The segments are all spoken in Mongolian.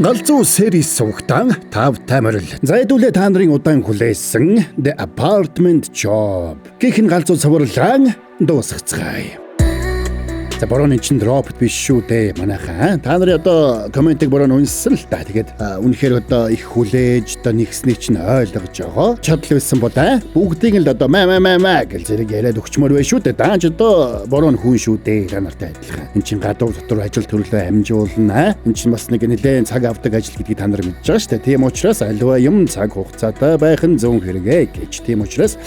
Галзуу series сувагтаа тавтай морил. За, хэдүүлээ та нарын удаан хүлээсэн The Apartment Job гэх энэ галзуу цувралаа дуусгацгаая. За, борооны чинь робот биш шүү дээ, манайхаа. Та нарын одоо comment ийг бороо унссан л та. Тэгээд үнэхээр одоо их хүлээж одоо нэгснийг чинь ойлгож байгаа. Чадал байсан бол бүгдийг л одоо маа маа маа маа гэл зэрэг яриад өгчмөр байх шүү дээ. Даанч одоо бороо нь хүн шүү дээ. Та нартай адилхан. Эн чинь гадуур дотор ажил төрлөө амжуулна. Эн чинь бас нэг нэлээд цаг авдаг ажил гэдгийг та нар мэдж байгаа шүү дээ. Тийм учраас аливаа юм цаг хугацаатай байх нь зүүн хэрэгэ гэж. Тийм учраас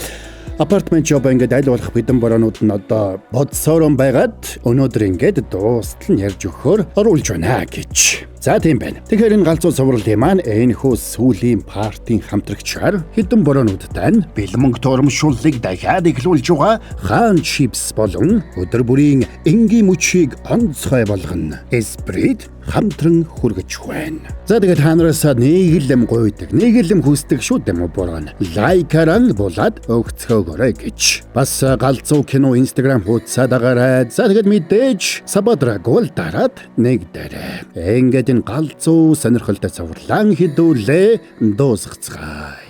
Apartment Job ингээд аль болох хэдэн бороонууд нь одоо бодсорон байгаад өнөөдөр ингээд дуустал нь ярьж өгөхөөр оруулж байна гэж. За, тийм байна. Тэгэхээр энэ галзуу цувралын маань энэхүү сүүлийн part ын хамтрагчаар хэдэн бороонуудтай нь бэлмөнг турамшууллыг дахиад эхлүүлж байгаа Хаан Chips болон өдөр бүрийн энгийн мөчийг онцгой болгоно. Esprit хамтран хүргэж байна. За, тэгээд та нараас нэг л юм гуйдаг, нэг л юм хүсдэг шүү дээ мө бороо. Like аараа булаад өгцөөгөрэй гэж. Бас галзуу кино Instagram хуудасаа дагаарай. За, тэгээд мэдээж subscribe дараад нэг дээрээ. Ингээд энэ галзуу сонирхолтой цувралаа хэдүүлээ дуусгацгаая.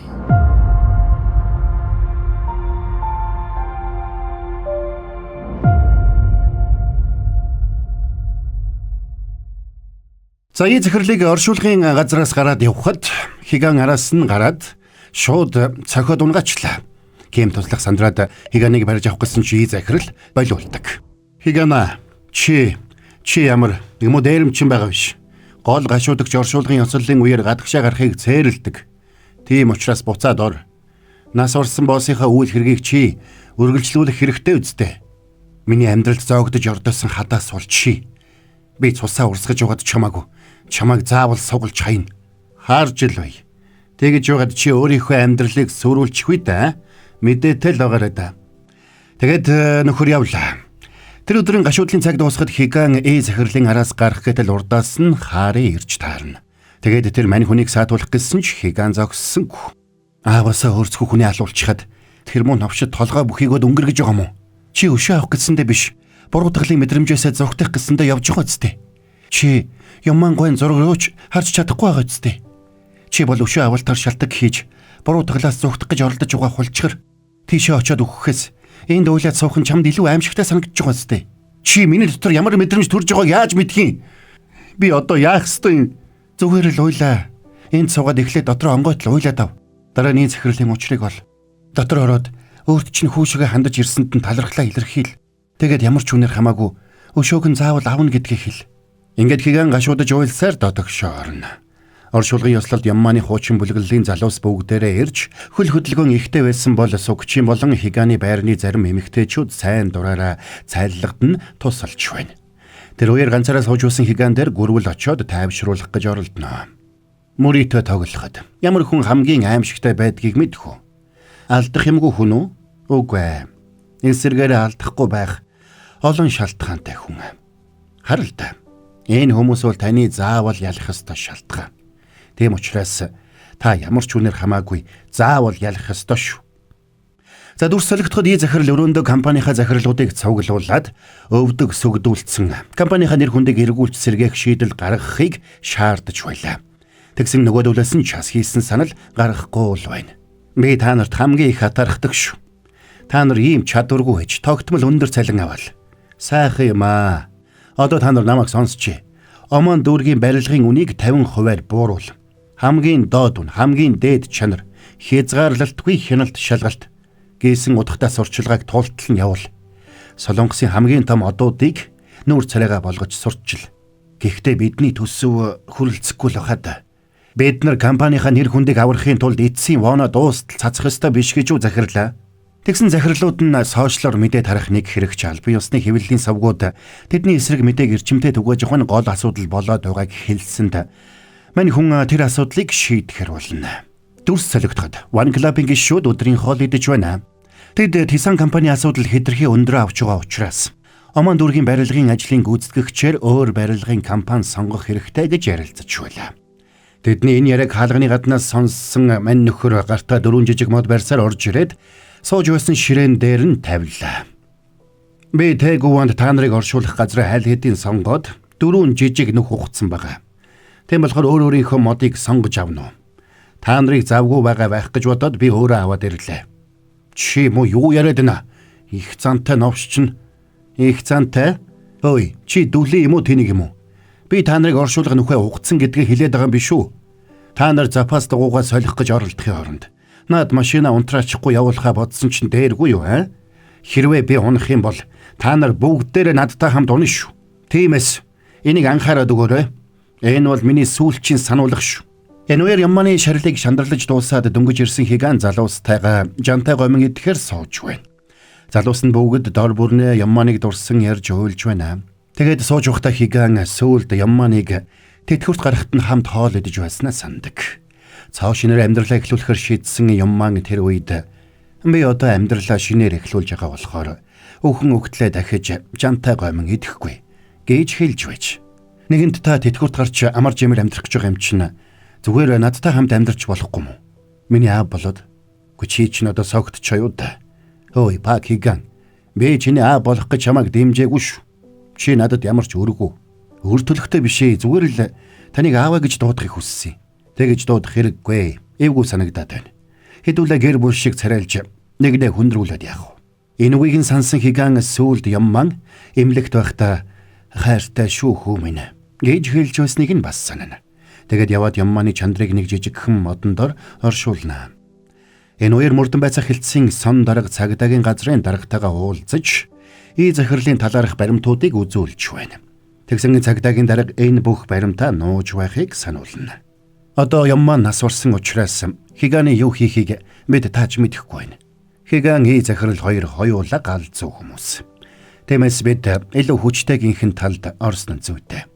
За, ഈ захирлыг оршуулгын газраас гараад явхад Хиган араас нь гараад шууд цохиод унгаачлаа. Ким туслах сандраад Хиганыг барьж авах гэсэн чи захирал болиулдаг. Хигана, чи ямар юм уу, дээрэмчин байгаа биш. Гол гашуудагч оршуулгын ёслолын үеэр гадагшаа гарахыг цээрэлдэг. Тийм учраас буцаад ор. Нас орсон boss ынхаа үйл хэргийг чи үргэлжлүүлэх хэрэгтэй үсттэй. Миний амьдралд зоогдож ордосон хадаас бол чи. Би цусаа урсгаж байгаад чамаагүй. Чамайг заавал сугалж хайна. Харж л бай. Тэгэж байгаад чи өөрийнхөө амьдралыг сөрүүлчих үү да. Мэдээтэй л байгаарай да. Тэгээд нөхөр явлаа. Тэр өдрийн гашуудлын цаг дуусахад Хиган Э захирлын араас гарах гэтэл урдаас нь Хари ирж таарна. Тэгээд тэр мань хүнийг саатуулах гэсэн ч Хиган зогссонгүй. Ааваасаа өөрсгөө хүний алуулчихад тэр муу новшид толгой бүхийгөөд өнгөргөж байгаа юм уу? Чи өшөө авах гэсэндээ биш. Буруутгалын мэдрэмжээсээ зугтах гэсэндээ явж байгаа үстэй. Чи юман гойн зураг рууч харж чадахгүй байгаа үстэй. Чи бол өшөө авалтаар шалтгаан хийж буруутгалаас зугтах гэж оролдож байгаа хулчгар. Тийшээ очиод өгөхөөс энд уйлаад суух нь чамд илүү аимшигтай санагдаж байгаа үстэй. Чи миний дотор ямар мэдрэмж төрж байгааг яаж мэдх юм? Би одоо яах ёстой юм? Зүгээр л уйлаа. Энд суугаад эхлээд дотроо онгойтол уйлаад ав. Дараа нь захирлын учрыг ол. Дотор ороод өөрт чинь хүүшгээ хандаж ирсэнд нь талархлаа илэрхийл. Тэгээд ямар ч үнээр хамаагүй өшөөг нь заавал авна гэдгийг хэл. Ингээд Хиган гашуудаж уйлсаар дотогшоо орно. Оршуулгын ёслолд Ямманы хуучин бүлэглэлийн залуус бүгдээрээ ирж хөл хөдөлгөөн ихтэй байсан бол сугчийн болон Хиганы байрны зарим эмэгтэйчүүд сайн дураараа цайллагад нь тусалж байна. Тэр үеэр ганцаараа сууж байсан Хиган дээр гүрвэл очиод тайвшруулах гэж оролдоно. Мөритөө тоглоход ямар хүн хамгийн аимшигтай байдгийг мэдэх үү? Алдах юмгүй хүн үү? Үгүй ээ. Эсэргээрээ алдахгүй байх олон шалтгаантай хүн. Харал та. Энэ хүмүүс бол таны заавал ялах ёстой шалтгаан. Тийм учраас та ямар ч үнээр хамаагүй заавал ялах ёстой шүү. За, дүрс солигдоход и захирал өрөөндөө компанийнхаа захирлуудыг цуглуулад өвдөг сүгдүүлсэн компанийнхаа нэр хүндийг эргүүлж сэргээх шийдэл гаргахыг шаардаж байлаа. Тэгсэн нөгөөдөлөөс нь час хийсэн санал гаргахгүй л байна. Би та нарт хамгийн их хатаархдаг шүү. Та нар ийм чадваргүй байж тогтмол өндөр цалин авал. Сайхан юм аа. Одоо та нар намайг сонсч. Омон дүүргийн барилгын үнийг 50%-аар бууруул. Хамгийн доод үн, хамгийн дээд чанар, хязгаарлалтгүй хяналт шалгалт гэсэн утгатай сурчлагыг тултал нь явуул. Солонгосын хамгийн том одуудыг нүүр царайгаа болгож сурчил. Гэхдээ бидний төсөв хүрэлцэхгүй л байхад бид нар компанийнхаа нэр хүндийг аврахын тулд эцсийн воно дуустал цацах ёстой биш гэж үү захирлаа. Тэгсэн захирлууд нь сошиалор мэдээ тарах нэг хэрэгч албан ёсны хэвлэлийн сувгууд тэдний эсрэг мэдээг эрчимтэй түгээж явах нь гол асуудал болоод байгааг хэлсэнд мань хүн тэр асуудлыг шийдэхэр болно. Дүрс солигдоход One Club-ын гишүүд өдрийн хоол идэж байна. Тэд Tisan компани асуудал хэтэрхий өндрөө авч байгаа учраас Омон дүүргийн барилгын ажлын гүйцэтгэгчээр өөр барилгын компани сонгох хэрэгтэй гэж ярилцаж байлаа. Тэдний энэ яриаг хаалганы гаднаас сонссон мань нөхөр гартаа дөрвөн жижиг мод барьсаар орж ирээд сууж байсан ширээн дээр нь тавилаа. Би Тэгүванд та нарыг оршуулах газраа аль хэдийн сонгоод дөрвөн жижиг нүх ухцсан байгаа. Тийм болохоор өөр өөрийнхөө модыг сонгож авна уу? Та нарыг завгүй байгаа байх гэж бодоод би өөрөө аваад ирлээ. Чи мó юу яриад байна? Их зантай новш чинь. Их зантай? Ой, чи дүлий юм уу тэнийг юм уу? Би та нарыг оршуулга нүхээ угцсан гэдгийг хэлээд байгаа юм биш үү? Та нар запас дугуйгаа солих гэж оролдохын оронд над машина унтраачихгүй явуулахаа бодсон чинь дээргүй юу аа? Хэрвээ би унах юм бол та нар бүгдээрээ надтай хамт унах шүү. Тиймээс энийг анхаарал өгөөрэй. Энэ бол миний сүүлчийн сануулга шүү. Энэ үеэр Ямманы шарилыг шандралж дуусаад дөнгөж ирсэн Хиган залуустайгаа жантай гомин идэхээр сууж байна. Залуус нь бүгд дор бүрнээ Ямманыг дурсан ярьж уйлж байна. Тэгээд сууж байхдаа Хиган сүүлд Ямманыг тэтгэврт гарахт нь хамт хоол идэж байснаа сандаг. Цоо шинээр амьдралаа эхлүүлэхээр шийдсэн Ямман тэр үед би одоо амьдралаа шинээр эхлүүлж байгаа болохоор өхөн өгтлээ дахиж жантай гомин идэхгүй гэж хэлж байж. Нэгэнт та тэтгэврт гарч амар жимэр амьдрах гэж байгаа юм чинь зүгээр надтай хамт амьдарч болохгүй юм уу? Миний аав болоод үгүй чи чинь одоо согтч юу да. Ой, па Хиган. Би чиний аав болох гэж чамайг дэмжээгүй шүү. Чи надад ямар ч өргөө. Өр төлөхтэй биш ээ. Зүгээр л таныг ааваа гэж дуудахыг хүссэн. Тэгэж дуудах хэрэггүй. Эвгүй санагдаад байна. Хэдүүлээ гэр бүл шиг царайлж нэгнээ хүндрүүлээд яах вэ? Энэ үгийг нь сансан Хиган сүүлд Ямман эмнэлэгт байхдаа хайртай шүү хүү минь гэж хэлж байсныг нь бас санана. Тэгээд яваад Ямманы чандрыг нэг жижигхэн модон дор оршуулна. Энэ үеэр мөрдөн байцаах хэлтсийн сон дарга цагдаагийн газрын даргатайгаа уулзаж ий захирлын талаарх баримтуудыг үзүүлж байна. Тэгсэн цагдаагийн дарга энэ бүх баримтаа нууж байхыг сануулна. Одоо Ямман нас барсан учраас Хиганы юу хийхийг бид тааж мэдэхгүй байна. Хиган ий захирал хоёр хоёулаа галзуу хүмүүс. Тиймээс бид илүү хүчтэй гинхэн талд орсон нь зүйтэй.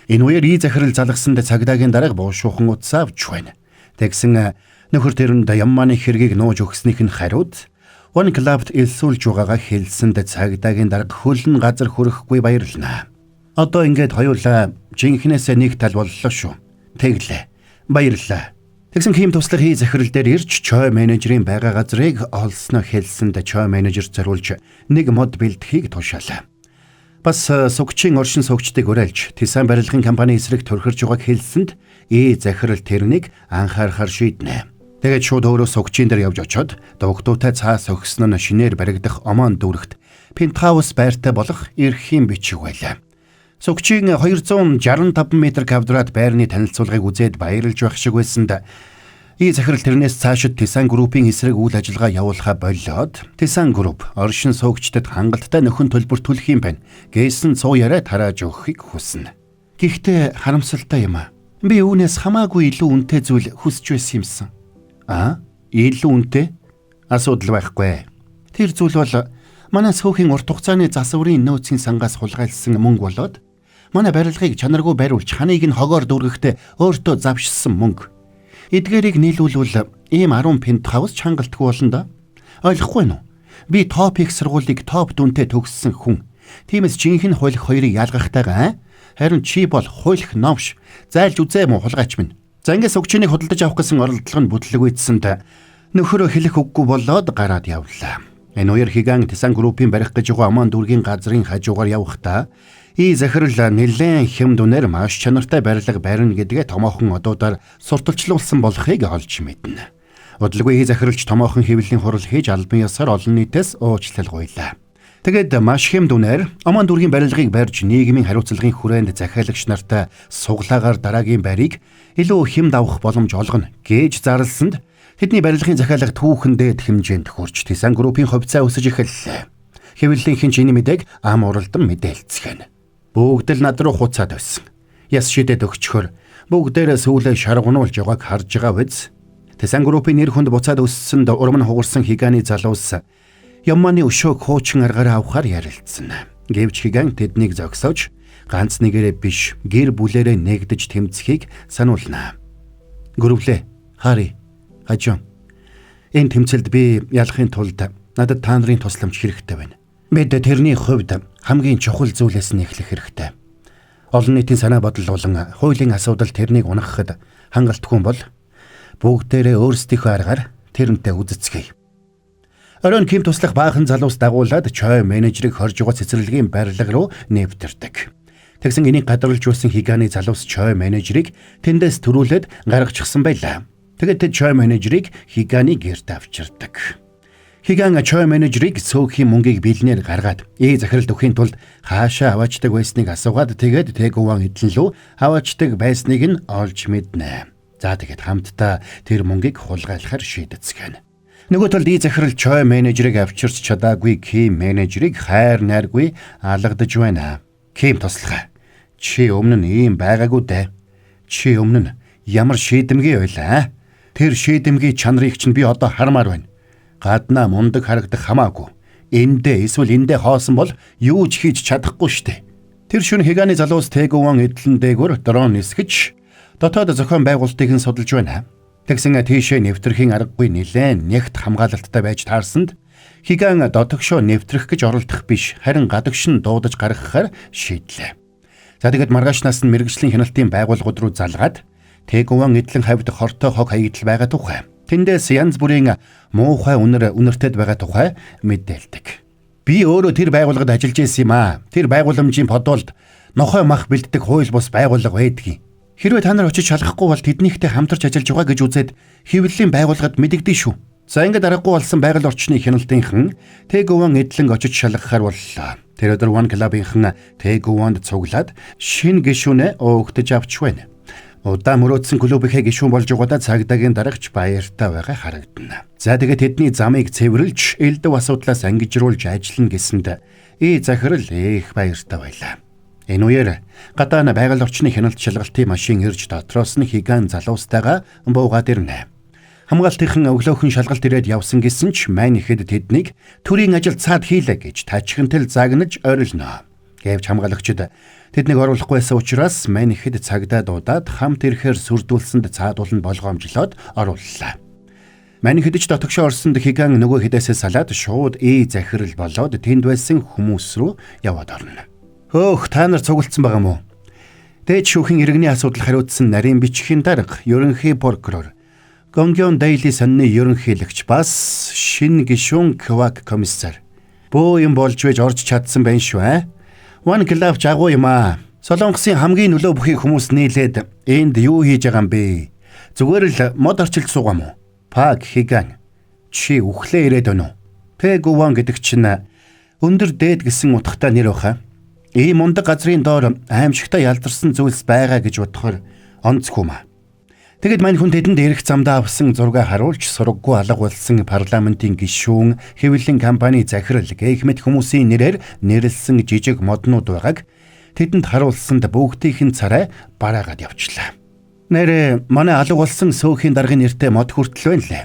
Энэ үеэр ий захирал залгасанд цагдаагийн дарга буушуухан утас авч байна. Тэгсэн нөхөр тэрэнд Ямманы хэргийг нууж өгснийх нь хариуд One Club-д элсүүлж байгаагаа хэлсэнд цагдаагийн дарга хөлн газар хүрэхгүй баярлна. Одоо ингээд хоёулаа жинхнээсээ нэг тал боллоо шүү. Тэглээ. Баярлалаа. Тэгсэн хийм туслах хий захирал дээр ирж чой менежерийн байгаа газрыг олсноо хэлсэнд чой менежер зориулж нэг мод бэлдэхийг тушаалаа. Бас сугчийн оршин суугчдыг уриалж Тисан барилгын компани эсрэг төрхөрж байгааг хэлсэнд ий захирал тэрнийг анхаарахар шийднэ. Тэгээд шууд өөрөө сугчийн дээр явж очоод дугтуутай цаас өгсөн нь шинээр баригдах Омон дүүрэгт пентхаус байртай болох эрхийн бичиг байлаа. Сугчийн 265 м квадрат байрны танилцуулгыг үзээд баярлж байх шиг байсанд ий захирал тэрнээс цаашид Тисан группийн эсрэг үйл ажиллагаа явуулахаа боллоод Тисан групп оршин суугчдад хангалттай нөхөн төлбөр төлөх юм байна гэсэн цуу яриа тарааж өгөхийг хүснэ. Гэхдээ харамсалтай юм аа. Би үүнээс хамаагүй илүү үнэтэй зүйл хүсэж байсан юмсан. Аа, илүү үнэтэй? Асуудал байхгүй. Тэр зүйл бол манай сүүхийн урт хугацааны засварын нөөцийн сангаас хулгайлсан мөнгө болоод манай барилгыг чанаргүй бариулж ханыг нь хогоор дүүргэхдээ өөртөө завшсан мөнгө. Эдгээрийг нийлүүлвэл ийм 10 пентхаус чангалтгүй болно да. Ойлгохгүй нү? Би топ их сургуулийг топ дүнтэй төгссөн хүн. Тиймээс жинхэнэ хуйлах хоёрыг ялгахтайгаа харин чи бол хуйлах новш. Зайлж үзээ мó хулгайч минь. За ингээд сугчиныг худалдаж авах гэсэн оролдлого нь бүтлгүйцсэнд нөхөрөө хэлэх үггүй болоод гараад явлаа. Энэ үеэр Хиган Тисан группийн барих гэж байгаа Омон дүүргийн газрын хажуугаар явахдаа ий захирал нэлээн хэм дүнээр маш чанартай барилга барина гэдгээ томоохон одуудаар сурталчлуулсан болохыг олж мэднэ. Удалгүй ий захиралч томоохон хэвлэлийн хурал хийж албан ёсоор олон нийтээс уучлал гуйлаа. Тэгээд маш хэм дүнээр Омон дүүргийн барилгыг барьж нийгмийн хариуцлагын хүрээнд захиалагч нартай суглаагаар дараагийн байрыг илүү хэм давах боломж олгоно гэж зарлсанд тэдний барилгын захиалга түүхэн дээд хэмжээнд хүрч Тисан группийн хувьцаа өсөж эхэллээ. Хэвлэлийн хинч энэ мэдээг ам уралдан мэдээлцгэнэ. Бүгд л над руу хуцаад байсан. Яс шидэд өгчхөр бүгдээрээ сүүлээ шаргунуулж байгааг харж байгаа биз. Тисан группийн нэр хүнд буцаад өссөнд урам нь хугарсан Хиганы залуус Ямманы өшөөг хуучин аргаараа авахар ярилцсан. Гэвч Хиган тэднийг зогсоож ганц нэгээрээ биш гэр бүлэрээ нэгдэж тэмцэхийг сануулна. Гөрвлээ. Хари. Хажон. Энэ тэмцэлд би ялахын тулд надад та нарын тусламж хэрэгтэй байна. Бид тэрний хувьд хамгийн чухал зүйлээс нь эхлэх хэрэгтэй. Олон нийтийн санаа бодол болон хуулийн асуудал тэрнийг унахад хангалтгүй бол бүгдээрээ өөрсдийнхөө аргаар тэрнтэй үзэцгээе. Оройн ким туслах баахан залуус дагуулад чой менежерийг хорж байгаа цэцэрлэгийн барилга руу нэвтэрдэг. Тэгсэн энийг гадарлаж байсан Хиганы залуус Чой менежерийг тэндээс төрүүлээд гаргачихсан байлаа. Тэгээд тэд Чой менежерийг Хиганы гэрт авчирдаг. Хиган Чой менежерийг цөөхийн мөнгийг бэлнээр гаргаад захиралд өгөхийн тулд хаашаа аваачдаг байсныг асуугаад тэгээд Тэгуван эдлэн лүү аваачдаг байсныг нь олж мэднэ. За тэгээд хамтдаа тэр мөнгийг хулгайлахар шийдэцгэнэ. Нөгөө талд захирал Чой менежерийг авчирч чадаагүй Ким менежерийг хайр найргүй алгадаж байна. Ким туслахаа. Чи өмнө нь ийм байгаагүй дээ. Чи өмнө нь ямар шийдэмгий байлаа? Тэр шийдэмгий чанарыг чинь би одоо хармаар байна. Гаднаа мундаг харагдах хамаагүй. Эндээ эсвэл эндээ хоосон бол юу ч хийж чадахгүй штэ. Тэр шөнө Хиганы залуус Тэгуван эдлэн дээгүүр дрон нисгэж дотоод зохион байгуулалтыг нь судалж байна. Тэгсэн тийшээ нэвтрэхийн аргагүй нилээн нягт хамгаалалттай байж таарсанд Хиган дотогшоо нэвтрэх гэж оролдох биш, харин гадагш нь дуудаж гаргахаар шийдлээ. За тэгээд маргаашнаас нь мэргэжлийн хяналтын байгууллагууд руу залгаад Тэгуван эдлэн хавьд хортой хог хаягдал байгаа тухай, тэндээс янз бүрийн муухай үнэр үнэртэд байгаа тухай мэдээлдэг. Би өөрөө тэр байгууллагад ажиллаж байсан юм аа. Тэр байгууламжийн подволд нохой мах бэлддэг хууль бус байгууллага байдгийг. Хэрвээ та нар очиж шалгахгүй бол тэднийхтэй хамтарч ажиллаж байгаа гэж үзээд хэвлэлийн байгууллагад мэдэгдэн шүү. За ингээд аргагүй болсон байгаль орчны хяналтынхан Тэгуван эдлэн очиж шалгахаар боллоо. Тэр өдөр One Club-ийнхан Тэгуванд цуглаад шинэ гишүүнээ өөгдөж авч байна. Удаан мөрөөдсөн клубийнхээ гишүүн болж байгаадаа цагдаагийн дарагч баяртай байгаа харагдана. За тэгээд тэдний замыг цэвэрлж, элдв асуудлаас ангижруулж ажиллана гэсэнд захирал их баяртай байлаа. Энэ үеэр гадаа нь байгаль орчны хяналт шалгалтын машин ирж дотроос нь Хиган залуустайгаа буугаад ирнэ. Хамгаалтынхан өглөөхөн шалгалт ирээд явсан гэсэн ч мань ихэд тэднийг төрийн ажил цаад хийлээ гэж тачигнтал загнаж орилно. Гэвч хамгаалагчид тэднийг оруулахгүй байсан учраас мань ихэд цагдаа дуудаад хамт ирэхээр сүрдүүлсэнд цаадуулан болгоомжлоод орууллаа. Мань ихэд ч дотогшоо орсонд Хиган нөгөө хідээсээ салаад шууд захирал болоод тэнд байсан хүмүүс рүү яваад орно. Хөөх, та нар цуглдсан байгаа мó? Дээд шүүхийн иргэний асуудал хариуцсан нарийн бичгийн дарга, ерөнхий прокурор, Гонгён Дейли сонины ерөнхийлөгч бас шинэ гишүүн Квак комиссар. Бөө юм болж байж орж чадсан байх шүү аа. One Club ч агуу юм аа. Солонгосын хамгийн нөлөө бүхий хүмүүс нийлээд энд юу хийж байгаа юм бэ? Зүгээр л мод арчилж суугаа мó? Пак Хиган чи үхлээ ирээд байна уу? Тэгуван гэдэг чинь өндөр дээд гэсэн утгатай нэр байхаа. Ийм мундаг газрын доор аимшигтай ялдарсан зүйлс байгаа гэж бодохоор онцгүй юм аа. Тэгэд мань хүн тэдэнд ирэх замдаа авсан зураг харуулж сургаггүй алга болсон парламентын гишүүн, хэвлэлийн компани захирал гэх мэт хүмүүсийн нэрээр нэрлсэн жижиг моднууд байгааг тэдэнд харуулсанд бүгдийнх нь царай бараагаад явчлаа. Нэрээ манай алга болсон сөөхийн даргын нэртэй мод хүртэл байна лээ.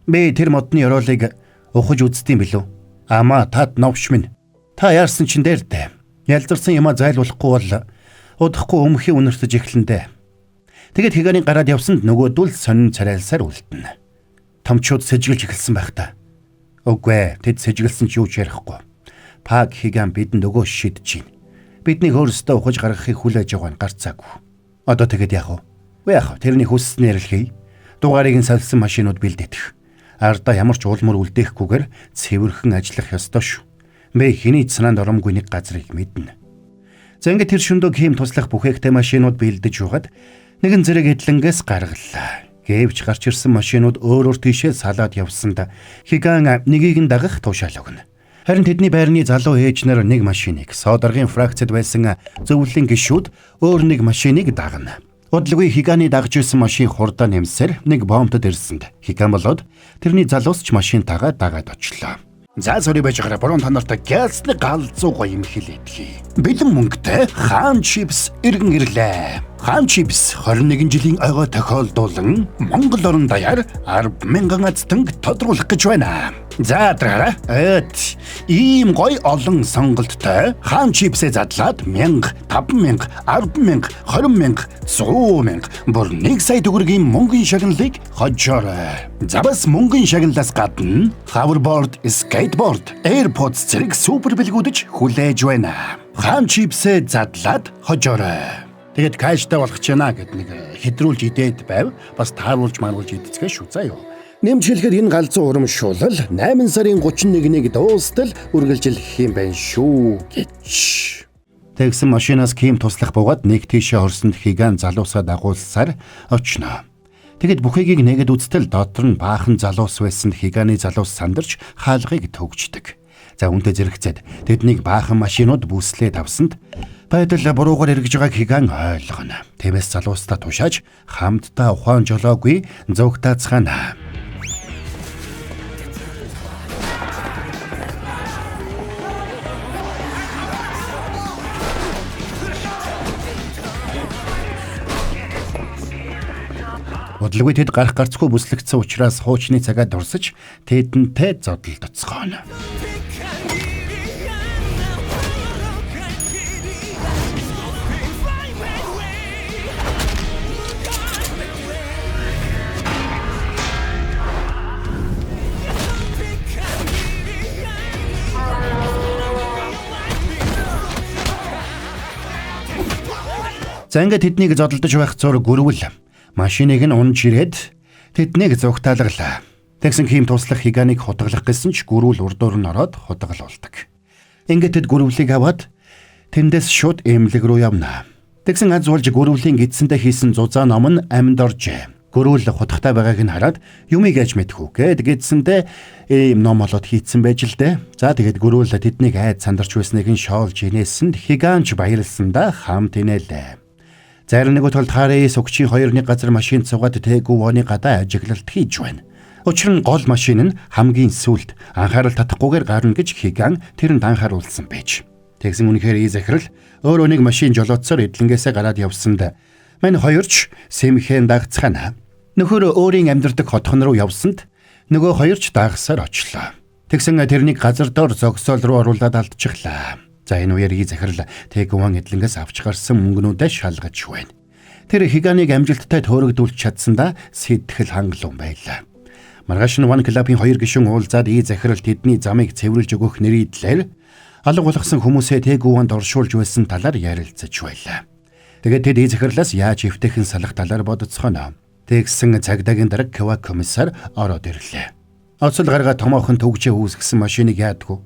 Би тэр модны ёроолыг ухаж үздэм билүү? Амаа тад новш минь. Та яарсан чин дээр дээ. Ялзарсан юмаа зайлуулахгүй бол удахгүй өмхий үнэртэж эхлэн дээ. Тэгэд Хиганы гараад явсанд нөгөөдөл сонин царайлсаар үлдэнэ. Томчууд сэжиглж эхэлсэн байх та. Үгүй ээ, тэд сэжиглсэн ч юу ч ярихгүй. Пак Хиган бидэнд өгөө шидэж байна. Биднийг өөрсдөө ухаж гаргахыг хүлээж байгаа нь гарцаагүй. Одоо тэгэд яах вэ? Үгүй яах вэ? Тэрний хүсснээр л хий. Дугаарыг нь салсан машинууд бэлдэтэх. Ардаа ямар ч улмөр үлдээхгүйгээр цэвэрхэн ажиллах ёстой шүү. Мэ хэний ч санаанд оромгүй нэг газрыг мэднэ. За ингээд тэр шөндөө Ким туслах бүхээгтэй машинууд бэлдэж байгаад нэгэн зэрэг эдлэнгээс гаргаллаа. Гэвч гарч ирсэн машинууд өөр өөр тийшээ салаад явсанд Хиган нэгийг нь дагах тушаал өгнө. Харин тэдний байрны залуу ээж нар нэг машиныг, Содаргийн фракцид байсан зөвлөлийн гишүүд өөр нэг машиныг дагна. Удалгүй Хиганы дагж исэн машин хурдаа нэмсээр нэг бомбод ирсэнд Хиган болоод тэрний залуус ч машинтайгаа дагаад очлоо. За сорри байж байгаараа буруу та нартай гялсны галзуу гоё юм хэлээдгий. Бэлэн мөнгөтэй Хаан чипс иргэн ирлээ. Хаан чипс 21 жилийн ойгоо тохиолдуулан Монгол орон даяар 10,000 азтанг тодруулах гэж байна. За дараараа. Эт ийм гоё олон сонголттой Хаан чипсээ задлаад 1000, 5000, 10,000, 20,000, 100,000 бүр 1 сая төгрөгийн мөнгөний шагналыг хожоорой. За бас мөнгөний шагналаас гадна hoverboard, skateboard, AirPods зэрэг супер бэлгүүдэж хүлээж байна. Хаан чипсээ задлаад хожоорой. Тэгээд кэштэй болох ч яана гэд нэг хэдрүүлж идээд байв. Бас тааруулж маруулж идцгээ шүү заа юу. Нэмж хэлэхэд энэ галзуу урамшуулал 8 сарын 31-нийг дуустал үргэлжлэх юм байна шүү гэж. Тэгсэн машинаас Ким туслах буугаад нэг тийшээ орсонд Хиган залуусаа дагуулсаар очно. Тэгэд бүхийгийг нэгэд үзтэл дотор нь баахан залуус байсан Хиганы залуус сандарч хаалгыг төгждөг. За үнтэй зэрэгцээд тэднийг баахан машинууд бүслээд авсанд байдал буруугаар эргэж байгааг Хиган ойлгоно. Тиймээс залуустаа тушааж хамтдаа ухаан жолоогүй зугтаацгаана. Удалгүй тэд гарах гарцгүй бүслэгдсэн учраас хуучны цагаа дурсаж тэдэнтэй зодолдоцгооно. За ингээд тэднийг зодолдож байх зур гөрвөл машиныг нь унж ирээд тэднийг зугтаалгалаа. Тэгсэн Ким туслах Хиганыг хутгалах гэсэн ч гөрвөл урдуур нь ороод хутгалуулдаг. Ингээд тэд гөрвлийг аваад тэндээс шууд эмнэлэг рүү явна. Тэгсэн аз болж гөрвлийн эцсэндээ хийсэн зузаан ном нь амьд оржээ. Гөрвөл хутгатай байгааг нь хараад юмыг яаж мэдэх үү гэд эцсэндээ ийм ном олоод хийцэн байж л дээ. За тэгээд гөрвөл тэднийг айд сандарч байсныг нь шоолж инээсэнд Хиган ч баярлсандаа хамт инээлээ. Зарим нэг тулд Хари сугчийн хоёр нэг газар машинд суугаад Тэгүвоны гадаа ажиглалт хийж байна. Учир нь гол машин нь хамгийн сүүлд анхаарал татахгүйгээр гарна гэж Хиган тэрэнд анхааруулсан байж. Тэгсэн үнэхээр и захирал өөрөө нэг машин жолооцоор эдлэнгээсээ гараад явсанд мань хоёрч сэмхэн дагцгаана. Нөхөр өөрийн амьдардаг хотхон руу явсанд нөгөө хоёрч дагсаар очлоо. Тэгсэн тэрнийг газар дор зогсоол руу оруулаад алдчихлаа. За энэ үеэр и захирал Тэгүван эдлэнгээс авч гарсан мөнгнүүдээ шалгаж байна. Тэр Хиганыг амжилттай төөрөгдүүлж чадсандаа сэтгэл хангалуун байлаа. Маргааш нь One Club-ын хоёр гишүүн уулзаад и захирал тэдний замыг цэвэрлж өгөх нэрийдлэр алга болгосон хүмүүсээ Тэгүванд оршуулж байсан талаар ярилцаж байлаа. Тэгээд тэд и захирлаас яаж эвтэйхэн салах талаар бодцгооно. Тэгсэн цагдаагийн дарга Ква комиссар ороод ирлээ. Оцол гаргаа томоохон төгжээ үүсгэсэн машиныг яадгүй.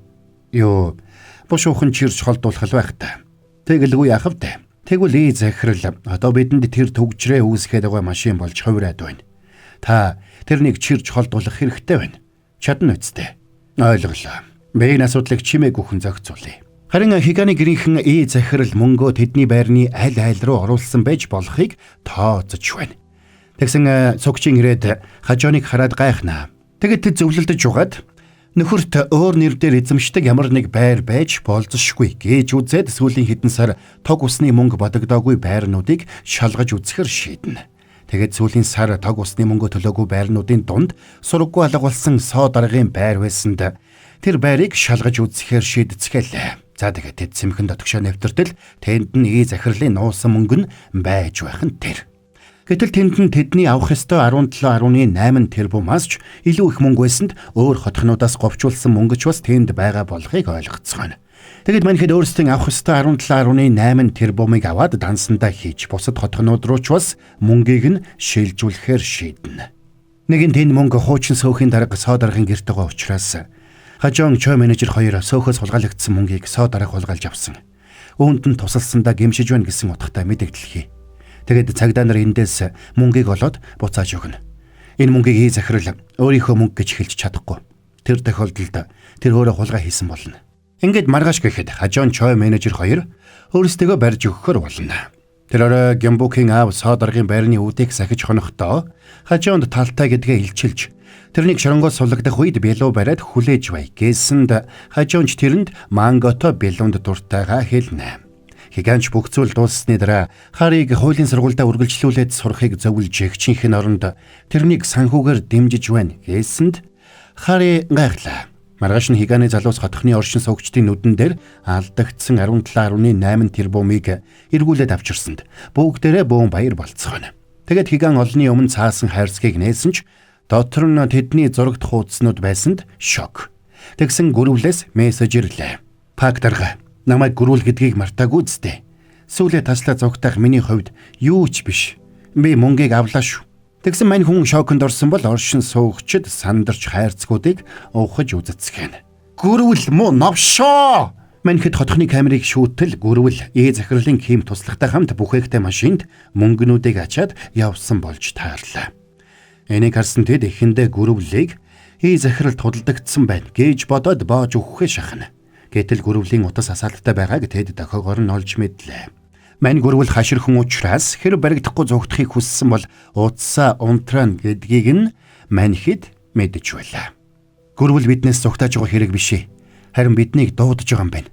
Йоо, бушуухан чирч холдуулах л байх та. Тэгэлгүй яах вэ? Тэгвэл и захирал одоо бидэнд тэр төгжрээ үүсгээд байгаа машин болж хувраад байна. Та тэрнийг чирч холдуулах хэрэгтэй байна. Чадна үсттэй. Ойлголоо. Би энэ асуудлыг чимээгүйхэн зохицуулъя. Харин Хиганы гэрийнхэн и захирал мөнгөө тэдний байрны аль айл руу оруулсан байж болохыг тооцож байна. Тэгсэн цугчин ирээд хажууныг хараад гайхнаа. Тэгээд тэд зөвлөлдөж угаад нөхөрт өөр нэр дээр эзэмшдэг ямар нэг байр байж болзошгүй гэж үзээд сүүлийн хэдэн сар тог усны мөнгө бодогдоогүй байрнуудыг шалгаж үзэхэр шийднэ. Тэгээд сүүлийн сар тог усны мөнгө төлөөгүй байрнуудын дунд сургаггүй алга болсон соо даргын байр байсанд тэр байрыг шалгаж үзэхээр шийдцгээлээ. За тэгээд тэд сэмхэн дотгошоо нэвтэртэл тэнд нь и захирлын нуусан мөнгө нь байж байх нь тэр. Гэтэл тэнд нь тэдний авах ёстой 17.8 тэрбумаас ч илүү их мөнгө байсанд өөр хотхнуудаас говчуулсан мөнгө ч бас тэнд байгаа болохыг ойлгоцгооно. Тэгэд манайхэд өөрсдийн авах ёстой 17.8 тэрбумыг аваад дансандаа хийж бусад хотхнууд руу ч бас мөнгийг нь шилжүүлэхээр шийднэ. Нэгэн тэнд мөнгө хуучин сөөхийн дарга соо даргын гэрт байгаа учраас хажуун чой менежер хоёр сөөхөөс хулгайлагдсан мөнгийг соо дарга хулгайлж авсан. Үүнд нь тусалсандаа гэмшиж байна гэсэн утгатай мэдэгдэл хий. Тэгээд цагдаа нар эндээс мөнгийг олоод буцааж өгнө. Энэ мөнгийг и захирал өөрийнхөө мөнгө гэж хэлж чадахгүй. Тэр тохиолдолд тэр өөрөө хулгай хийсэн болно. Ингээд маргааш гэхэд хажуун чой менежер хоёр өөрсдөө барьж өгөхөр болно. Тэр орой Гямбукийн аав соо даргын байрны үүдийг сахиж хонохдоо хажуунд талтай гэдгээ илчилж тэрнийг шоронгоос суллагдах үед бялуу бариад хүлээж бай гэсэнд хажуунч тэрэнд мангото бялуунд дуртайгаа хэлнэ. Хиганч бүх зүйл дууссаны дараа Харийг хуулийн сургуульдаа үргэлжлүүлээд сурахыг зөвлөж эгчийнх нь оронд тэрнийг санхүүгээр дэмжиж байна гэсэнд Хари гайхлаа. Маргааш нь Хиганы залуус хотхны оршин суугчдын нүдэн дээр алдагдсан 17.8 тэрбумыг эргүүлээд авчирсанд бүгдээрээ бөөн баяр болцгооно. Тэгээд Хиган олонний өмнө цаасан хайрцгийг нээсэн ч дотор нь тэдний зурагт хуудаснууд байсанд шок. Тэгсэн гүрвлээс мессеж ирлээ. Пак дарга намайг гөрүүл гэдгийг мартаагүй зү. Сүүлээ таслаа зугтаах миний хувьд юу ч биш. Би мөнгийг авлаа шүү. Тэгсэн мань хүн шоконд орсон бол оршин суугчид сандарч хайрцгуудыг ухаж үзэцгэнэ. Гөрвөл муу новшоо. Манхэд хотхны камерыг шүүтэл гүрвэл ээ захирлын ким туслахтай хамт бүхээгтэй машинд мөнгөнүүдийг ачаад явсан болж таарлаа. Энийг харсан тэд эхэндээ гүрвлийг ээ захиралд худалдагдсан байна гэж бодоод боож өгөхөө шахна. Гэтэл гүрвлийн утас асаалттай байгааг тэд дохиогоор нь олж мэдлээ. Мань гүрвэл хашир хүн учраас хэр баригдахгүй зугтахыг хүссэн бол утсаа унтраана гэдгийг нь манхэд мэдэж байлаа. Гүрвэл биднээс зугтааж байгаа хэрэг биш ээ. Харин биднийг дуудаж байгаа юм байна.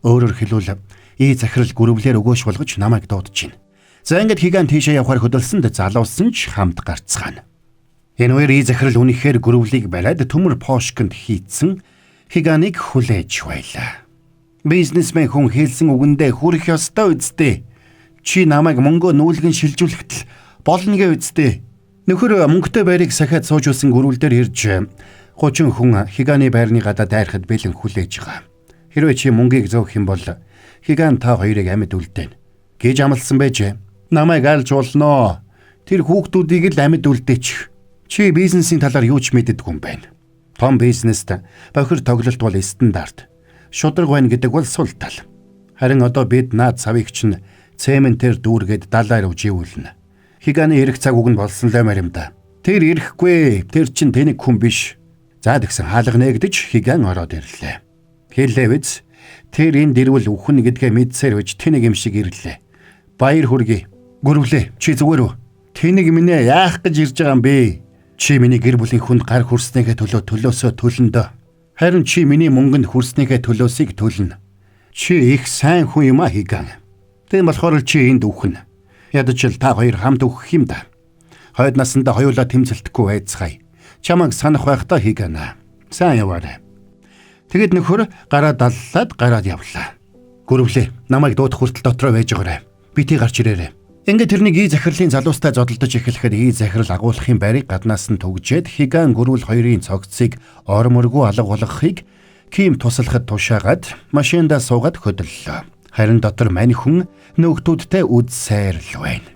Өөрөөр хэлбэл ээ захирал гүрвлээр өгөөш болгож намайг дуудаж байна. За ингээд хигаан тийшээ явахаар хөдөлсөнд залуусан ч хамт гарцгаана. Энэ үеэр ээ захирал үнэхээр гүрвлийг бариад төмөр пошконд хийцэн хигааныг хүлээж байлаа. Бизнесмен хүн хэлсэн үгэндээ хүрэх ёстой үсттэй. Чи намайг мөнгөө нүүлгэн шилжүүлэхэд л болно гэ үсттэй. Нөхөр мөнгөтэй байрыг сахиад сууж байсан гүрвэл дээр ирж 30 хүн хигааны байрны гадаа дайрахад бэлэн хүлээж байгаа. Хэрвээ чи мөнгийг зөөх юм бол хигаан та хоёрыг амьд үлдээн гэж амласан байж. Намайг альж болно. Тэр хүүхдүүдийг л амьд үлдээчих. Чи бизнесийн талаар юу ч мэддэггүй юм байна. Том бизнест бохир тоглолт бол стандарт. Шударга байна гэдэг бол сул тал. Харин одоо бид наад савыг чинь цементээр дүүргээд далай руу живүүлнэ. Хигааны ирэх цаг үг нь болсон л юм да. Тэр ирэхгүй. Тэр чинь тэнэг хүн биш. За тэгсэн хаалга нээгдэж хигаан ороод ирлээ. Хэллээ биз? Тэр энд ирвэл үхэн гэдгээ мэдсээр байж тэнэг юм шиг ирлээ. Баяр хүргэе. Гүрвлээ. Чи зүгээр үү? Тэнэг минь ээ яах гэж ирж байгаа юм бэ? Чи миний гэр бүлийн хүнд гар хүрснийхээ төлөө төлөөсөө төлөндөө. Харин чи миний мөнгөнд хүрснийхээ төлөөсийг төлнө. Чи их сайн хүн юм а хигаан. Тийм болохоор л чи энд үхэн. Ядаж л та хоёр хамт үхэх юм да. Хойд насандаа хоёулаа тэмцэлтэхгүй байцгаая. Чамайг санах байхдаа хигаана. Сайн яваарай. Тэгэд нөхөр гараа даллаад гараад явлаа. Гүрвлээ. Намайг дуудах хүртэл дотроо байж байгаарай. Бити гарч ирээрэй. Ингээд тэрнийг ий захирлын залуустай зодолдож эхлэхэд ий захирал агуулгын байрыг гаднаас нь түгжээд хигаан гүрвэл хоёрын цогцыг орморгүй алга болгохыг ким туслахад тушаагаад машиндаа суугаад хөдөллөө. Харин дотор мань хүн нөхдүүдтэй үд сайрл байна.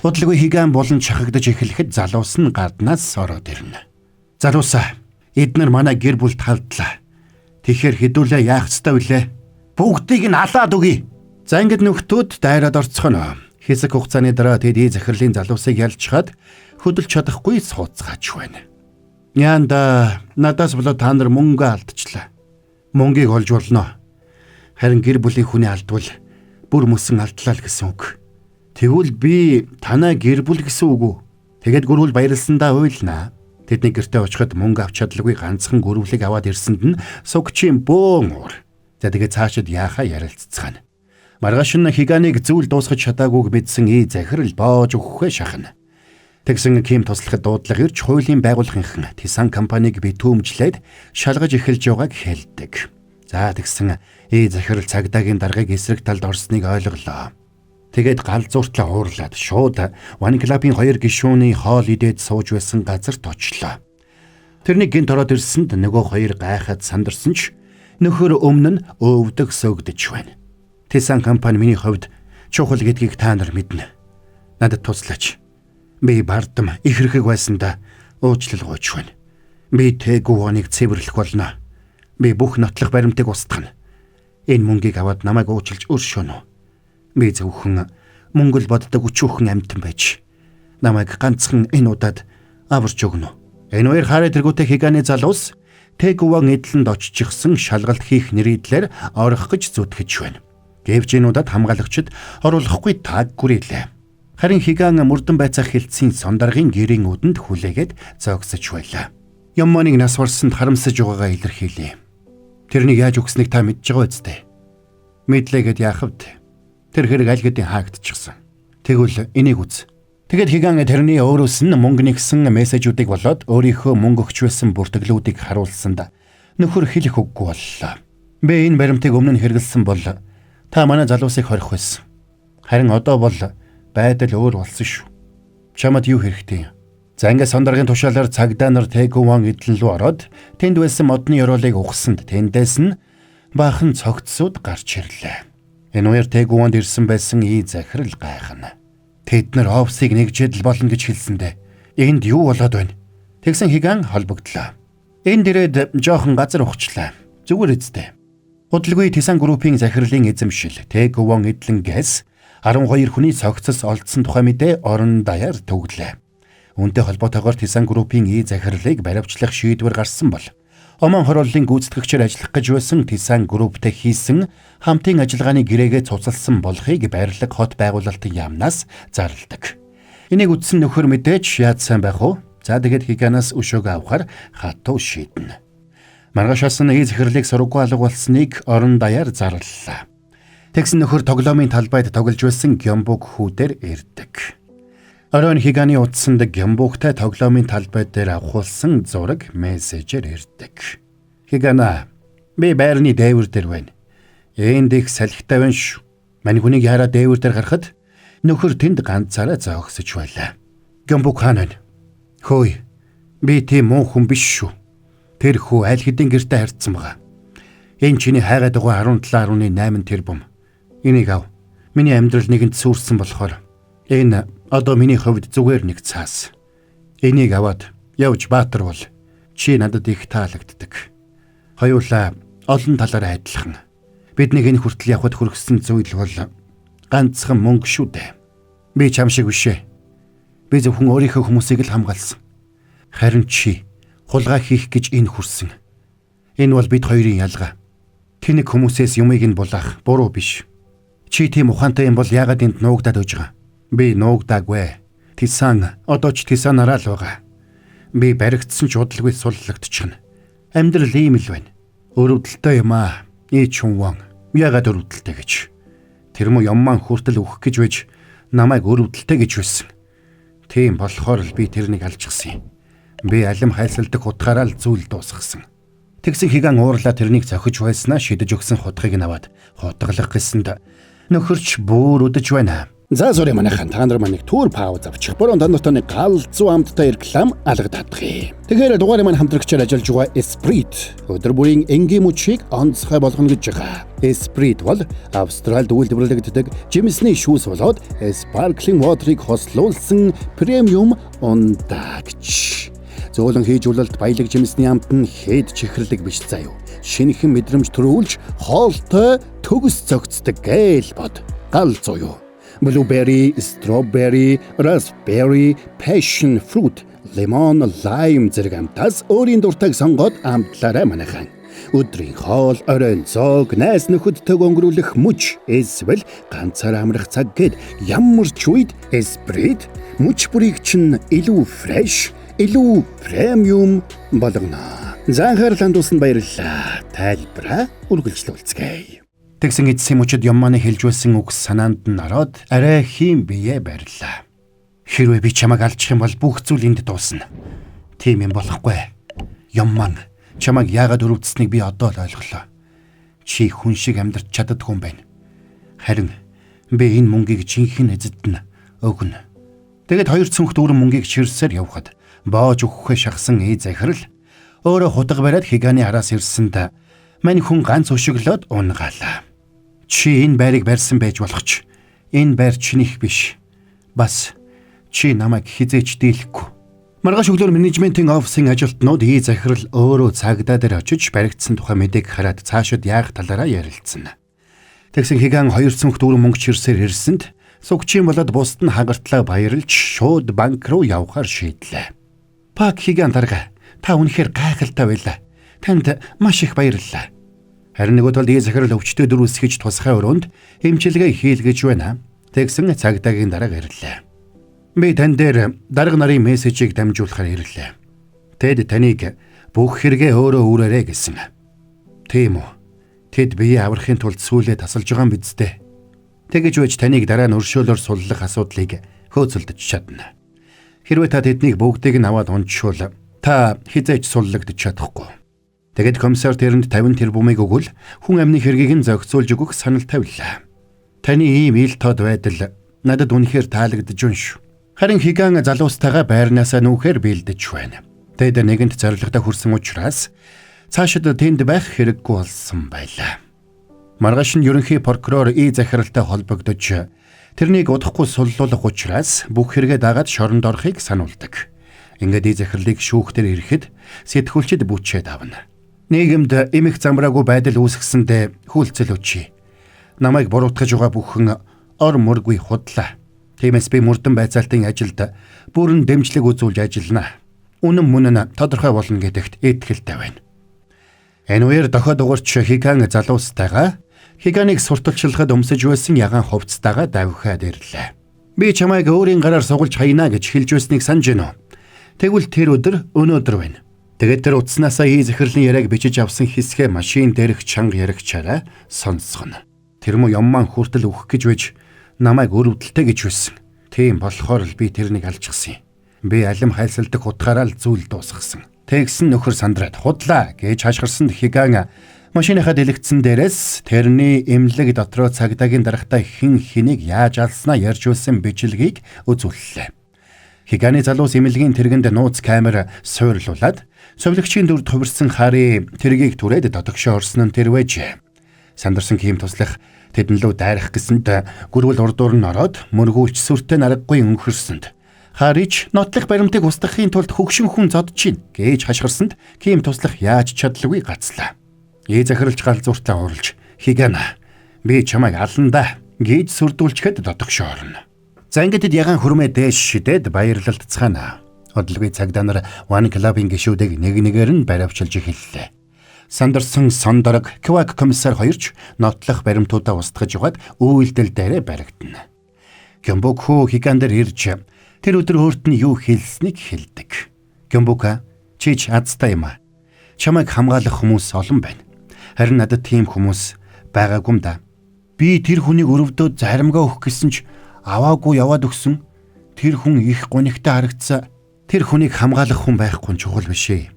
Удалгүй хигаан болон шахагдаж эхлэхэд залуус нь гаднаас ороод ирнэ. Залуусаа, эднэр манай гэр бүлд халдлаа. Тэгэхээр хэдүүлээ яах ёстой вүлээ? Бүгдийг нь алаад өгье. За ингээд нөхдүүд дайраад орцгоно. Хэсэг хугацааны дараа тэд ий захирлын залуусыг ялчхаад хөдөлж чадахгүй сууцгаач байна. Яанда надаас болоод та нар мөнгө алдчихлаа. Мөнгийг олж болно. Харин гэр бүлийн хүний алдвал бүр мөсөн алдлаа л гэсэн үг. Тэгвэл би танай гэр бүл гэсэн үг үү? Тэгэд гүрвэл баярлсандаа уйлнаа. Тэдний гэртээ очиход мөнгө авч чадалгүй ганцхан гүрвлийг аваад ирсэнд нь сугчийн бөөн уур. За тэгээ цаашид яахаа ярилццгаана. Маргааш нь хигааныг зүйл дуусгаж чадаагүйг мэдсэн ий захирал боож өгөхөө шахна. Тэгсэн ким туслахад дуудлага ирж хуулийн байгууллагынхан Тисан компанийг битүүмжлээд шалгаж эхэлж байгааг хэлдэг. За тэгсэн ий захирал цагдаагийн даргаыг эсрэг талд орсныг ойлголоо. Тэгээд гал зуртлаа уурлаад шууд One Club-ын хоёр гишүүний хоол идээд сууж байсан газарт очлоо. Тэрний гинт ороод ирсэнд нөгөө хоёр гайхаад сандарсан ч нөхөр өмнө нь өвдөг сөгдөж байна. Тисан компани миний хувьд чухал гэдгийг та нар мэднэ. Надад туслаач. Би бардам ихэрхэг байсандаа уучлал гуйж байна. Би Тэгүвоныг цэвэрлэх болно. Би бүх нотлох баримтыг устгана. Энэ мөнгийг аваад намайг уучлж өршөөнө. Би зөвхөн мөнгө л боддог өчүүхэн амьтан байж намайг ганцхан энэ удаад аварч өгнө. Энэ үеэр хараа тэргүүтээ хигааны залуус Тэгүван эдлэнд оччихсан шалгалт хийх нэрийдлэр орох гэж зүтгэж байна. Гэвч энэ удаад хамгаалагчид оруулахгүй таг гүрээлээ. Харин хигаан мөрдөн байцаах хилцийн сондаргын гэрийн үдэнд хүлээгээд зогсож байлаа. Ямманыг нас барсанд харамсаж байгаагаа илэрхийлээ. Тэрнийг яаж өгснийг та мэдж байгаа үсттэй. Мэдлээгээд яах вэ? Тэр хэрэг аль хэдийн хаагдчихсан. Тэгвэл энийг үз. Тэгэд хигаан тэрний өөрөөс нь мөнгө нэгсэн мессежүүдийг болоод өөрийнхөө мөнгө өгч байсан бүртгэлүүдийг харуулсанд нөхөр хэлэх үггүй боллоо. Би энэ баримтыг өмнө нь хэрэглэсэн бол та манай залуусыг хорих байсан. Харин одоо бол байдал өөр болсон шүү. Чамд юу хэрэгтэй юм? За ингээд сондаргын тушаалаар цагдаа нар Тэгүван эдлэн рүү ороод тэнд байсан модны ёроолыг ухсанд тэндээс нь баахан цогцсууд гарч ирлээ. Энэ үеэр Тэгүванд ирсэн байсан ий захирал гайхна. Тэд нар офсыг нэгжээд л болно гэж хэлсэндээ. Энд юу болоод байна? Тэгсэн Хиган холбогдлоо. Энд ирээд жоохон газар ухчлаа. Зүгээр үсттэй. Удалгүй Тесан группийн захирлын эзэмшил Тэгвон Эдлэнгээс 12 хүний цогцос олдсон тухай мэдээ орон даяар төвглээ. Үүнтэй холбоотойгоор Тесан группийн ий захирлыг баривчлах шийдвэр гарсан бол Омон хорооллын гүйцэтгэгчээр ажиллах гэж байсан Тесан групптэй хийсэн хамтын ажиллагааны гэрээгээ цуцалсан болохыг барилга хот байгуулалтын яамнаас зарладаг. Энийг үтсэн нөхөр мэдээж яаж сайн байх вэ? За тэгээд Хиганаас өшөөгөө авахар хатуу шийднэ. Маргаашаас нь ий захирлыг сургуу алга болсныг орон даяар зарлалаа. Тэгсэн нөхөр тоглоомын талбайд тоглож байсан Гямбуг хүүдээр ирдэг. Оройн Хиганы утсанд Гямбугтай тоглоомын талбай дээр авахулсан зураг мессежээр ирдэг. Хигана, би байрны дээвэр дээр байна. Энд их салхитай байна шүү. Мань хүнийг яараа дээвэр дээр гарахад нөхөр тэнд ганцаараа зоогсож байлаа. Гямбуг хаана вэ? Хөөе, би тийм муу хүн биш шүү. Тэр хүү аль хэдийн гэртээ харьцсан байгаа. Энэ чиний хайгаад байгаа 17.8 тэрбум. Энийг ав. Миний амьдрал нэгэнд сүрсэн болохоор энэ одоо миний хувьд зүгээр нэг цаас. Энийг аваад явж баатар бол чи надад их таалагддаг. Хоёулаа олон талаараа адилхан. Бидний энэ хүртэл явхад хүргэсэн зүйл бол ганцхан мөнгө шүү дээ. Би чам шиг биш ээ. Би зөвхөн өөрийнхөө хүмүүсийг л хамгаалсан. Харин чи хулгай хийх гэж энэ хүрсэн. Энэ бол бид хоёрын ялгаа. Тэнэг хүмүүсээс юмыг нь булаах буруу биш. Чи тийм ухаантай юм бол яагаад энд нуугдаад байж байгаа? Би нуугдаагүй. Тесан одоо ч Тесанараа л байгаа. Би баригдсан ч удалгүй суллагдчихна. Амьдрал ийм л байна. Өрөвдөлтэй юм аа. Ий чүнвэн. Яагаад өрөвдөлтэй гэж? Тэр мө ямман хүртэл өгөх гэж байж намайг өрөвдөлтэй гэж байсан. Тийм болохоор л би тэрнийг алжчихсан юм. Би алим хайсалдах утгаараа л зүйл дуусгасан. Тэгсэн Хиган уурлаа тэрнийг зохиж байснаа шидэж өгсөн хутгийг нь аваад хутгалах гэсэнд нөхөрч бүр үдэж байна. За sorry манайхан, та нар маань нэг түр пауз авчих. Борон та нартай нэг галзуу амттай реклам алгадах юм. Тэгэхээр дугаарыг маань хамтрагчаар ажиллаж байгаа Esprit өдөр бүрийн энгийн мөчийг онцгой болгоно гэж байгаа. Esprit бол Австралид үйлдвэрлэгддэг жимсний шүүс болоод sparkling water-ыг хослуулсан премиум ундагч. Зөөлөн хийжүүлэлт баялаг жимсний амт нь хэд чихэрлэг биш заяа. Шинэхэн мэдрэмж төрүүлж хоолтой төгс зөгцдөг гээл бод. Галзуу юу? Blueberry, strawberry, raspberry, passion fruit, lemon, lime зэрэг амтаас өөрийн дуртайг сонгоод амтлаарай манайхан. Өдрийн хоол, оройн зоог, найз нөхөдтэйг өнгөрүүлэх мөч, эсвэл ганцаараа амрах цаг гээд ямар ч үед Esprit мөч бүрийг чинь илүү fresh, илүү премиум болгоно. За анхаарал хандуулсанд баярлалаа. Тайлбараа үргэлжлүүлцгээе. Тэгсэн эцсийн мөчөд Ямманы хэлж байсан үг санаанд нь ороод арай хийм бие барьлаа. Хэрвээ би чамайг алчих юм бол бүх зүйл энд дуусна. Тийм юм болохгүй. Ямман чамайг яагаад өрөвдсөнийг би одоо л ойлголоо. Чи хүн шиг амьдарч чаддаггүй юм байна. Харин би энэ мөнгийг жинхэнэ эзэд нь өгнө. Тэгэд хоёр цүнх дүүрэн мөнгийг чирсээр явхад боож өгөхөө шахсан ий захирал өөрөө хутга бариад Хиганы араас ирсэнд мань хүн ганц өшөглөөд унгаалаа. Чи энэ байрыг барьсан байж болох ч энэ байр чинийх биш. Бас чи намайг хизээч дийлэхгүй. Маргааш өглөөр менежментийн офисын ажилтнууд ий захирал өөрөө цагдаа дээр очиж баригдсан тухай мэдээг хараад цаашид яах талаараа ярилцсан. Тэгсэн Хиган хоёр цүнх дүүрэн мөнгө чирсээр ирсэнд сугчийн болоод бусд нь хагартлаа баярлж шууд банк руу явахар шийдлээ. Пак Хиган дарга, та үнэхээр гайхалтай байлаа. Танд маш их баярлалаа. Харин нөгөө талд ий захирал өвчтөй дөрвөсгөж тусгай өрөөнд эмчилгээ хийлгэж байна. Тэгсэн цагдаагийн дарга ирлээ. Би тань дээр дарга нарын мессежийг дамжуулахар ирлээ. Тэд таныг бүх хэрэгээ өөрөө үүрээрэй гэсэн. Тийм үү? Тэд бие аврахын тулд сүүлээ тасалж байгаа юм биз дээ. Тэгэж байж таныг дараа нь өршөөлөөр суллах асуудлыг хөөцөлдөж чадна. Хэрвээ та тэднийг бүгдийг нь аваад унтшуул та хизээч суллагдаж чадахгүй. Тэгэд комиссар тэрэнд 50 тэрбумыг өгвөл хүн амны хэргийг нь зохицуулж өгөх санал тавилаа. Таны ийм ил тод байдал надад үнэхээр таалагдж байна шүү. Харин Хиган залуустайгаа байрнаасаа нүүхээр бэлдэж байна. Тэд нэгэнт зорилгодоо хүрсэн учраас цаашид тэнд байх хэрэггүй болсон байлаа. Маргааш нь ерөнхий прокурор И захиралтай холбогдож тэрнийг удахгүй суллуулах учраас бүх хэрэгээ дагаад шоронд орохыг сануулдаг. Ингээд ий захирлыг шүүхтэр ирэхэд сэтгүүлчид бүчээд авна. Нийгэмд эмх замраагүй байдал үүсгэсэндээ хүлцэл өчье. Намайг буруутгаж байгаа бүхэн ор мөргүй худлаа. Тиймээс би мөрдөн байцаалтын ажилд бүрэн дэмжлэг үзүүлж ажиллана. Үнэн мөн нь тодорхой болно гэдэгт итгэлтэй байна. Энэ үеэр дохиод угарч Хиган залуустайгаа Хиганыг сурталчлахад өмсөж байсан ягаан хувцастайгаа давхиад ирлээ. Би чамайг өөрийн гараар сугалж хаяна гэж хэлж байсныг санаж байна уу? Тэгвэл тэр өдөр өнөөдөр байна. Тэгээд тэр утаснаасаа ий захирлын яриаг бичиж авсан хэсгээ машин дээрх чанга яригчаараа сонсгоно. Тэр мө ямман хүртэл өгөх гэж байж намайг өрөвдөлтэй гэж байсан. Тийм болохоор л би тэрнийг алжчихсан юм. Би алим хайлсалдах утгаараа л зүйл дуусгасан. Тэгсэн нөхөр сандраад худлаа гэж хашгирсан Хиган машиныхаа дэлгэцэн дээрээс тэрний эмнэлэг дотроо цагдаагийн дарагтаа хэн хэнийг яаж алснаа ярьж байсан бичлэгийг үзүүллээ. Хиганы залуус эмнэлгийн тэргэнд нууц камер суйрлуулад совилогчийн дүр тувирсан Хари тэргийг түрээд дотогшоо орсон нь тэр байжээ. Сандарсан Ким туслах тэдэн лүү дайрах гэсэнд гүрвэл урдуур нь ороод мөргүүлч сүртэй нараггүй өнхөрсөнд Харич нотлох баримтыг устгахын тулд хөгшин хүн зодж чинь гэж хашгирсанд Ким туслах яаж чадалгүй гацлаа. Ээ захиралч галзууртаа уралж Хигана би чамайг ална да гэж сүрдүүлчихэд дотогшоо орно. За ингээд тэд ягаан хөрмөө дээш шидээд баярлалтцгаана. Удалгүй цагдаа нар One Club-ын гишүүдийг нэг нэгээр нь баривчилж эхэллээ. Сандарсан Сондорог, Квак комиссар хоёрч нотлох баримтуудаа устгаж яваад үйлдэл дээрээ баригдана. Гэмбүк Хиган дээр ирж тэр өдөр өөрт нь юу хэлснийг хэлдэг. Гэмбүка чи ч азтай юм а. Чамайг хамгаалах хүмүүс олон байна. Харин надад тийм хүмүүс байгаагүй юм да. Би тэр хүнийг өрөвдөөд заримгаа өгөх гэсэн ч аваагүй яваад өгсөн. Тэр хүн их гунигтай харагдсан. Тэр хүнийг хамгаалах хүн байхгүй нь чухал биш ээ.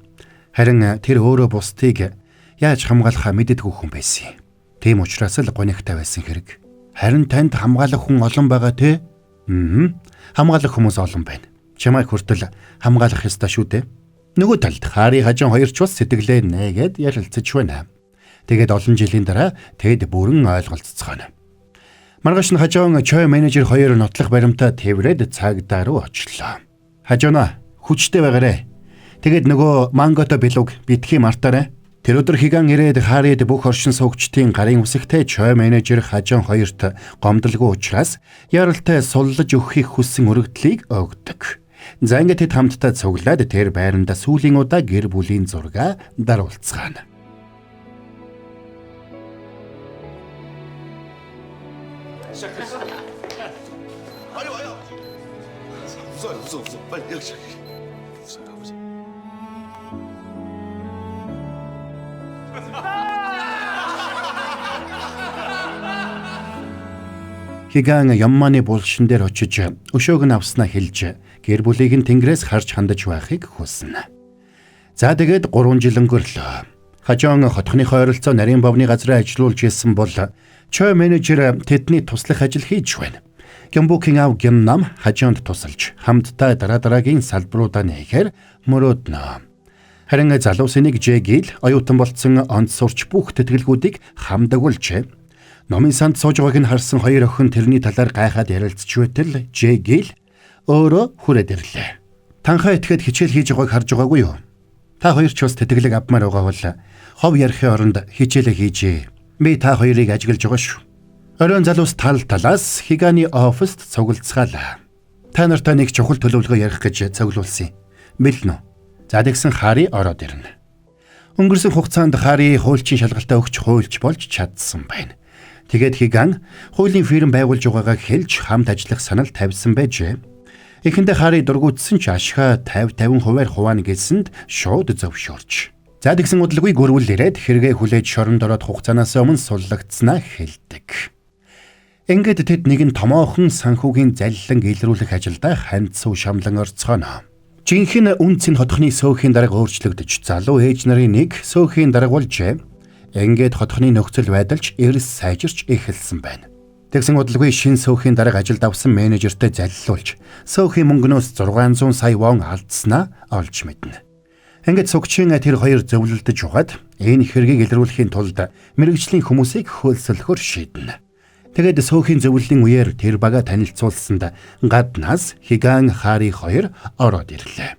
Харин тэр өөрөө бусдыг яаж хамгаалахаа мэддэггүй хүн байсан юм. Тийм учраас л гунигтай байсан хэрэг. Харин танд хамгаалах хүн олон байгаа те? Хамгаалах хүмүүс олон байна. Чамайг хүртэл хамгаалах ёстой шүү дээ. Нөгөө талд Хари хажин хоёр ч бас сэтгэлээ нээгээд ярилцаж байна. Тэгээд олон жилийн дараа тэд бүрэн ойлголцоцгооно. Маргааш нь хажуун чой менежер хоёр нотлох баримтаа тэврээд цагдаа руу очлоо. Хажууна хүчтэй байгаарэ. Тэгээд нөгөө мангото билуг битгий мартаарай. Тэр өдөр Хиган ирээд Харид бүх оршин суугчдын гарын үсэгтэй чой менежер хажуун хоёрт гомдолгүй учраас яралтай суллаж өгөхийг хүссэн өргөдлийг өгдөг. За ингээд тэд хамтдаа цуглаад тэр байранда сүүлийн удаа гэр бүлийн зургаа даруулцгаана. 빨리 와요. 없어요, 없어, 없어. 빨리 여기. 없어요, 아버지. Хиган Ямманы булшин дээр очиж өшөөг нь авснаа хэлж гэр бүлийг нь тэнгэрээс харж хандаж байхыг хүснэ. За тэгээд 3 жил өнгөрлөө. Хажуун хотхныхоо ойролцоо нарийн бовны газраа ажилуулж исэн бол чой менежер тэдний туслах ажил хийж байна. Гэмбүкийн ав Гэмнам хажуунд тусалж хамтдаа дараа дараагийн салбаруудаа нээхээр мөрөөднө. Харин залуусын нэг Жэгил оюутан болцсон онц сурч бүх тэтгэлгүүдийг хамдагуулжээ. Номын санд сууж байгааг нь харсан хоёр охин тэрний талаар гайхаад ярилцж байтал Жэгил өөрөө хүрээд ирлээ. Танхаа итгэхэд хичээл хийж байгааг харж байгаагүй юу? Та хоёр ч бас тэтгэлэг авмаар байгаа бол хов ярихын оронд хичээлээ хийжээ. Би та хоёрыг ажиглаж байгаа шүү. Оройн залуус тал талаас Хиганы оффист цуглацгаалаа. Та нартай нэг чухал төлөвлөгөө ярих гэж цуглуулсан юм. Бэлэн үү? За тэгсэн Хари ороод ирнэ. Өнгөрсөн хугацаанд Хари хуульчийн шалгалтаа өгч хуульч болж чадсан байна. Тэгээд Хиган хуулийн фирм байгуулж байгаагаа хэлж хамт ажиллах санал тавьсан байжээ. Эхэндээ Хари дургуутсан ч ашгаа 50-50% хуваана гэсэнд шууд зөвшөөрч. За тэгсэн удалгүй гөрвөл ирээд хэрэгээ хүлээж шоронд ороод хугацаанаас өмнө суллагдсанаа хэлдэг. Ингээд тэд нэгэн томоохон санхүүгийн заллан илрүүлэх ажилдаа хандсуу шамлан орцгооно. Жинхэнэ үнц нь хотхны сөөхийн дарга өөрчлөгдөж залуу ээж нарын нэг сөөхийн дарга болжээ. Ингээд хотхны нөхцөл байдалч эрс сайжирч эхэлсэн байна. Тэгсэн удалгүй шин сөөхийн дарга ажилд авсан менежертэй заллуулж сөөхийн мөнгнөөс 600 сая вон алдснаа олж мэднэ. Ингээд сугчийн тэр хоёр зөвлөлдөж угаад энэ хэргийг илрүүлэхийн тулд мэрэгжлийн хүмүүсийг хөлсөлөхөөр шийднэ. Тэгээд сөөхийн зөвлөлийн үеэр тэр бага танилцуулсанд гаднаас Хиган Хари хоёр ороод ирлээ.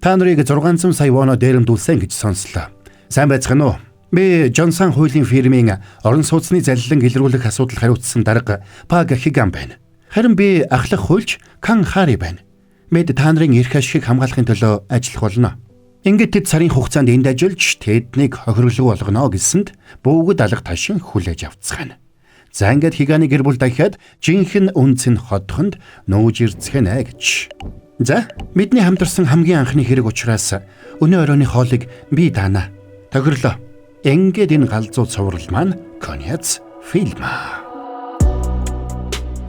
Та нарыг 600 сая воно дээрэмдүүлсэн гэж сонслоо. Сайн байцгаана уу? Би Джонсон хуулийн фирмийн орон сууцны залилан илрүүлэх асуудал хариуцсан дарга Паг Хиган байна. Харин би ахлах хуульч Кан Хари байна. Мэд та нарын эрх ашигыг хамгаалахын төлөө ажиллах болно. Ингээд тэд сарын хугацаанд энд ажиллаж тэднийг хохирлог болгоно гэсэнд бүгд алга ташин хүлээж авцгаана. За ингээд Хиганы гэр бүл дахиад жинхэнэ үнцэн хотхонд нүүж ирцгэнэ гэж. За бидний хамтарсан хамгийн анхны хэрэг учраас өнөө оройны хоолыг би даана. Тохирлоо. Ингээд энэ галзуу цуврал маань конец фильма.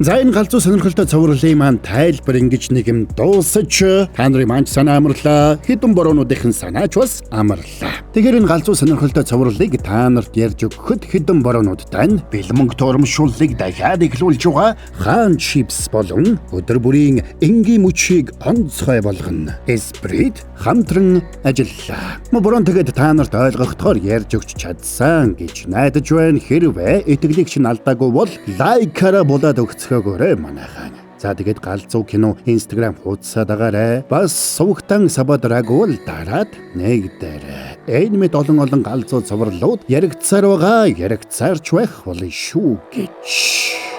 За энэ галзуу сонирхолтой цувралын маань тайлбар ингэж нэг юм дуусаж та нарын маань санаа амарлаа. Хэдэн бороонуудын санаач бас амарлаа. Тэгэхээр энэ галзуу сонирхолтой цувралыг та нарт ярьж өгөхөд хэдэн бороонуудтай нь бэлмөнг турамшууллыг дахиад эхлүүлж байгаа Хаан чипс болон өдөр бүрийн энгийн мөчийг онцгой болгоно. Esprit хамтран ажиллалаа. Мөн борон тэгээд та нарт ойлгохдохоор ярьж өгч чадсан гэж найдаж байна. Хэрвээ итгэлийг чинь алдаагүй бол лайкаараа булаад өгцгөөгөөрэй манайхан. За тэгээд галзуу кино Instagram хуудасаа дагаарай. Бас сувгтан сабадраг бол дараад нэг дээр. Энэ мэт олон олон галзуу цувралууд яригдсаар байгаа, яригдсаарч байх болно шүү гэж.